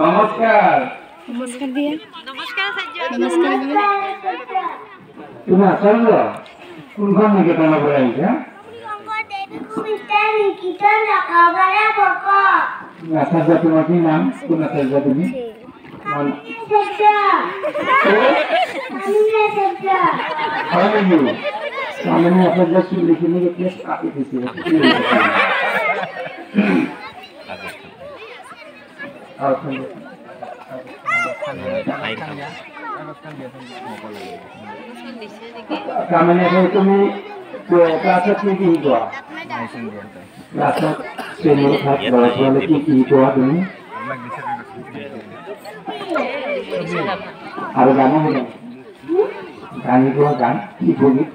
নমস্কাৰ। নমস্কাৰ দিয়া। নমস্কাৰ। তুমি আচাৰ্য কোনখন নিকেতনৰ পৰা আহিছা? আচাৰ্য তোমাৰ কি নাম? কোন আচাৰ্য তুমি? হয় নেকি? কামিনী আচাৰ্য চুলিখিনি কেতিয়া কাটি দিছে? কামিনী আচাৰ্য তুমি ক্লাছত কি কি শিকোৱা? ক্লাছত শ্ৰেণীকোঠাত ল'ৰা ছোৱালী কি কি শিকোৱা তুমি? আৰু গানো শুনা? গান শিকোৱা? গান শিশুগীত?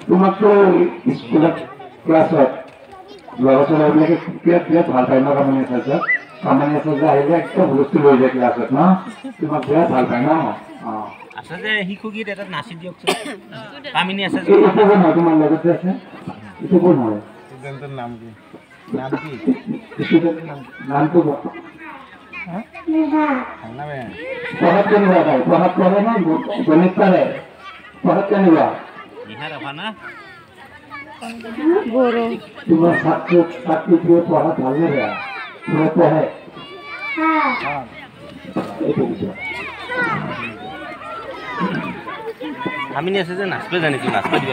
তোমাকতো স্কুলত ক্লাছত ল'ৰা ছোৱালীবিলাকে বিৰাট বিৰাট ভাল পায় ন? কামিনী আচাৰ্য, কামিনী আচাৰ্য আহিলে একদম হুলস্থুল হৈ যায় ক্লাছত ন? তোমাক বিৰাট ভাল পায় ন? অঁ, শিশুগীত এটা নাচি দিয়কচোন। কামিনী আচাৰ্য এইটো কোন হয় তোমাৰ লগত যে আছে? এইটো কোন হয়? ষ্টুডেণ্টৰ নাম কি? নাম কি? ষ্টুডেণ্টৰ নামটো পঢ়াত কেনেকুৱা? তাই পঢ়াত পঢ়ে নে গণিত পাৰে? পঢ়াত কেনেকুৱা? তোমাৰ ছাত্ৰ ছাত্ৰীটোৱে পঢ়াত ভাল নে বেয়া? তোমাৰ পঢ়ে? এইটো পিছত কামিনী আছে যে নাচবে জানিছো, নাচবে দিব।